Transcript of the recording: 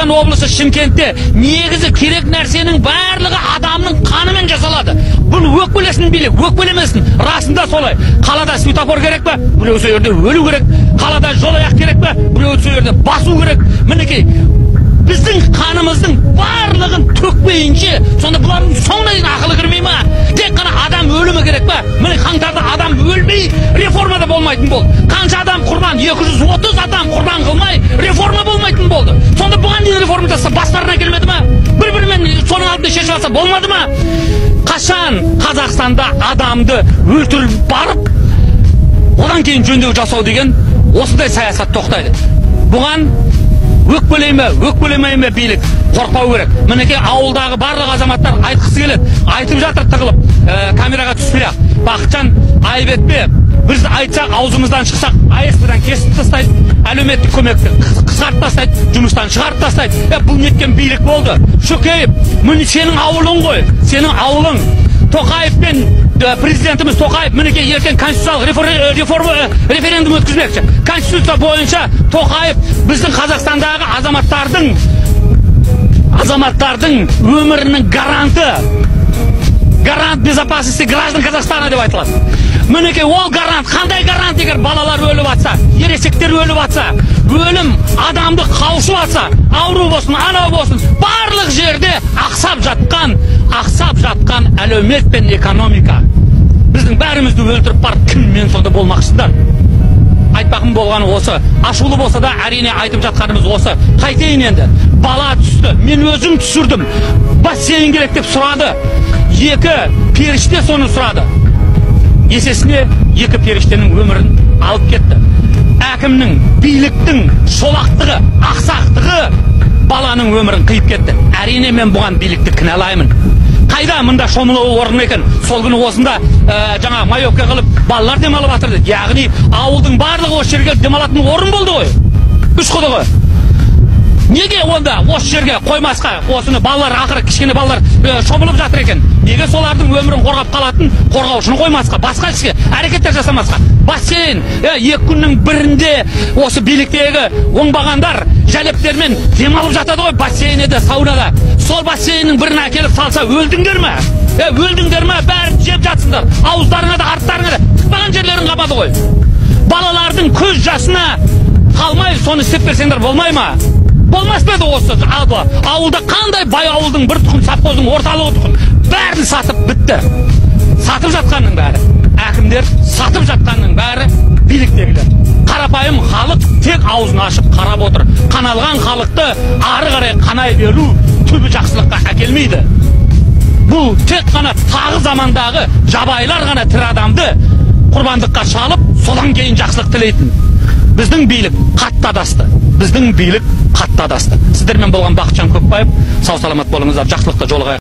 Қазақстан облысы Шымкентте негізі керек нәрсенің барлығы адамның қанымен жасалады. Бұл өкпелесін билік, өкпелемесін, расында солай. Қалада светофор керек пе? Біреу сол жерде өлу керек. Қалада жол аяқ керек пе? Біреу сол жерде басу керек. Мінекей, біздің қанымыздың барлығын төкпейінше, сонда бұлардың соңына дейін ақылы кірмей ма? Тек қана адам өлімі керек пе? Міне, қаңтарда адам өлмей реформа да болмайтын болды. Қанша адам құрбан, 230 адам құрбан қылмай реформа болмайтын болды. Сонда бұған дейін реформа жасаса бастарына келмеді ма? Бір-бірімен соның алдында шешіп алса болмады ма? Қашан Қазақстанда адамды өлтіріп барып, одан кейін жөндеу жасау деген осындай саясат тоқтайды. Бұған өкпелей ме, өкпелемей ме билік қорықпау керек. Мінекей, ауылдағы барлық азаматтар айтқысы келеді, айтып жатыр тығылып, камераға түспей ақ. Бақытжан, айып етпе, біз айтсақ, аузымыздан шықсақ, АСП-дан кесіп тастайды, әлеуметтік көмекті қысқартып тастайды, жұмыстан шығарып тастайды. Бұл неткен билік болды? Шөкеев, міне сенің ауылың ғой, сенің ауылың. Тоқаев пен президентіміз Тоқаев мінекей ертең конституциялық реформа, референдум өткізбекші. Конституция бойынша Тоқаев біздің Қазақстандағы азаматтардың өмірінің гаранты, гарант безопасности граждан Казахстана деп айтылады. Мінекей, ол гарант қандай гарант, егер балалар өліп атса, ересектер өліп атса, өлім адамды қаусып атса, ауру болсын, анау болсын, барлық жерде ақсап жатқан әлеумет пен экономика. Біздің бәрімізді өлтіріп барып, кіммен сонда болмақшысыздар? Айтпақым болғаны осы. Ашулы болса да, әрине, айтып жатқанымыз осы. Қайтейін енді? Бала түсті, мен өзім түсірдім. Бассейн керек деп сұрады. Екі періште соны сұрады. Есесіне екі періштенің өмірін алып кетті. Әкімнің, биліктің шолақтығы, ақсақтығы баланың өмірін қиып кетті. Әрине, мен бұған билікті кінәлаймын. Қайда мында шомылу орны екен? Сол күні осында жаңа маёвка қылып балалар демалып жатыр деді. Яғни ауылдың барлығы осы жерге демалатын орын болды ғой. Үш құдығы. Неге онда осы жерге қоймасқа? Осыны балалар, ақыры кішкене балалар шомылып жатыр екен. Неге солардың өмірін қорғап қалатын қорғаушыны қоймасқа, басқа іске әрекеттер жасамасқа? Бассейн, екі күннің бірінде осы биліктегі оңбағандар жәлептермен демалып жатады ғой бассейнде, саунада. Сол бассейннің бірін әкеліп салса, өлдіңдер ме? Өлдіңдер ме? Бәрін жеп жатсыңдар. Ауыздарыңа да, арттарыңа да тықпаған жерлерің қалмады ғой. Балалардың көз жасына қалмай соны істеп берсеңдер болмай ма? Болмас па еді осы ауылда? Қандай бай ауылдың бір тұқым, совхоздың орталығы тұқым, бәрін сатып бітті. Сатып жатқанның бәрі әкімдер, сатып жатқанның бәрі биліктегілер. Қарапайым халық тек аузын ашып қарап отыр. Қаналған халықты ары қарай қанай беру түбі жақсылыққа әкелмейді. Бұл тек қана тағы замандағы жабайылар ғана тірі адамды құрбандыққа шалып, содан кейін жақсылық тілейтін. Біздің билік қатты адасты. Біздің билік қатты адасты. Сіздермен болған Бақытжан Көпбаев. Сау саламат болыңыздар, жақсылықта жолығайық.